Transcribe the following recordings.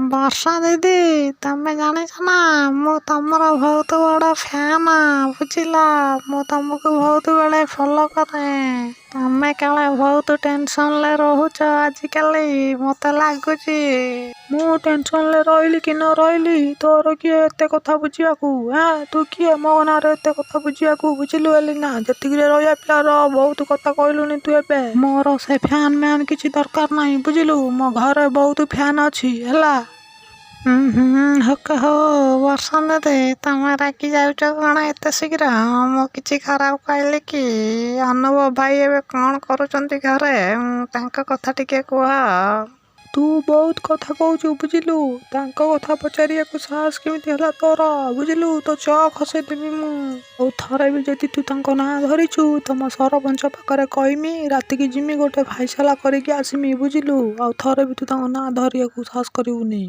ବର୍ଷା ଦିଦି, ତମେ ଜାଣିଛ ନା, ମୁଁ ତମର ବହୁତ ବଡ଼ ଫ୍ୟାନ୍, ବୁଝିଲ? ମୁଁ ତମକୁ ବହୁତ ବେଳେ ଫଲୋ କରେ। ତମେ କାଳେ ବହୁତ ଟେନସନରେ ରହୁଛ ଆଜିକାଲି, ମତେ ଲାଗୁଛି। ମୁଁ ଟେନସନରେ ରହିଲି କି ନ ରହିଲି, ତୋର କିଏ ଏତେ କଥା ବୁଝିବାକୁ? ଆଁ, ତୁ କିଏ ମୋ ନାଁରେ ଏତେ କଥା ବୁଝିବାକୁ? ବୁଝିଲୁ ଏଲିନା, ଯେତିକିରେ ରହିବା ପିଲା ରହ। ବହୁତ କଥା କହିଲୁନି ତୁ ଏବେ। ମୋର ସେ ଫ୍ୟାନ୍ ମ୍ୟାନ୍ କିଛି ଦରକାର ନାହିଁ, ବୁଝିଲୁ? ମୋ ଘରେ ବହୁତ ଫ୍ୟାନ୍ ଅଛି, ହେଲା। ହୁଁ ହୁଁ ହକ ହଉ। ବର୍ଷା ଦିଦି, ତମେ ରାଗି ଯାଉଛ କଣ ଏତେ ଶୀଘ୍ର? ମୁଁ କିଛି ଖରାପ କହିଲି କି? ଅନୁଭବ ଭାଇ ଏବେ କଣ କରୁଛନ୍ତି ଘରେ? ତାଙ୍କ କଥା ଟିକେ କୁହ। ତୁ ବହୁତ କଥା କହୁଛୁ, ବୁଝିଲୁ? ତାଙ୍କ କଥା ପଚାରିବାକୁ ସାହସ କେମିତି ହେଲା ତୋର? ବୁଝିଲୁ, ତୋ ଚ ଖସେଇଦେବି ମୁଁ। ଆଉ ଥରେ ବି ଯଦି ତୁ ତାଙ୍କ ନାଁ ଧରିଛୁ, ତମ ସରପଞ୍ଚ ପାଖରେ କହିମି, ରାତିକି ଯିମି, ଗୋଟେ ଫାଇସଲା କରିକି ଆସିମି, ବୁଝିଲୁ? ଆଉ ଥରେ ବି ତୁ ତାଙ୍କ ନାଁ ଧରିବାକୁ ସାହସ କରିବୁନି।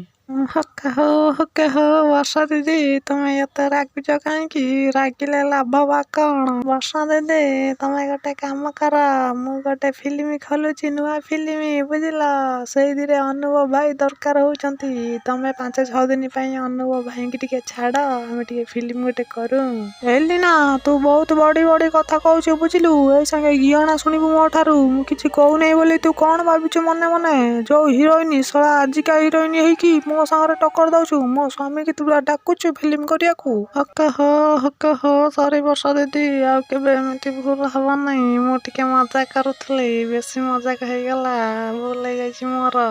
ହକ ହଉ, ହକ ହଉ। ବର୍ଷା ଦିଦି, ତମେ ଏତେ ରାଗୁଛ କାହିଁକି? ରାଗିଲେ ଲାଭ ବା କଣ? ବର୍ଷା ଦିଦି, ତମେ ଗୋଟେ କାମ କର। ମୁଁ ଗୋଟେ ଫିଲ୍ମ ଖୋଲୁଛି, ନୂଆ ଫିଲ୍ମ, ବୁଝିଲ? ସେଇଥିରେ ଅନୁଭବ ଭାଇ ଦରକାର ହଉଛନ୍ତି। ତମେ 5-6 ଦିନ ପାଇଁ ଅନୁଭବ ଭାଇଙ୍କି ଟିକେ ଛାଡ଼, ଆମେ ଟିକେ ଫିଲ୍ମ ଗୋଟେ କରୁ। ଏଲିନା, ତୁ ବହୁତ ବଡ଼ି ବଡ଼ି କଥା କହୁଛୁ, ବୁଝିଲୁ? ଏଇ ସାଙ୍ଗେ ଘିଅଣା ଶୁଣିବୁ ମୋ ଠାରୁ। ମୁଁ କିଛି କହୁନାହିଁ ବୋଲି ତୁ କଣ ଭାବିଛୁ ମନେ ମନେ? ଯୋଉ ହିରୋଇନ, ଶଳା, ଆଜିକା ହିରୋଇନ ହେଇକି ମୋ ସାଙ୍ଗରେ ଟକ୍କର ଦଉଛୁ? ମୋ ସ୍ୱାମୀକି ତୁ ଡାକୁଛୁ ଫିଲ୍ମ କରିବାକୁ? ହକ ହୋ, ହକ ହୋ। ସରି ବର୍ଷା ଦିଦି, ଆଉ କେବେ ଏମିତି ଭୁଲ ହବ ନାହିଁ। ମୁଁ ଟିକେ ମଜା କରୁଥିଲି, ବେଶୀ ମଜାକ ହେଇଗଲା, ଭୁଲ ହେଇଯାଇଛି ମୋର।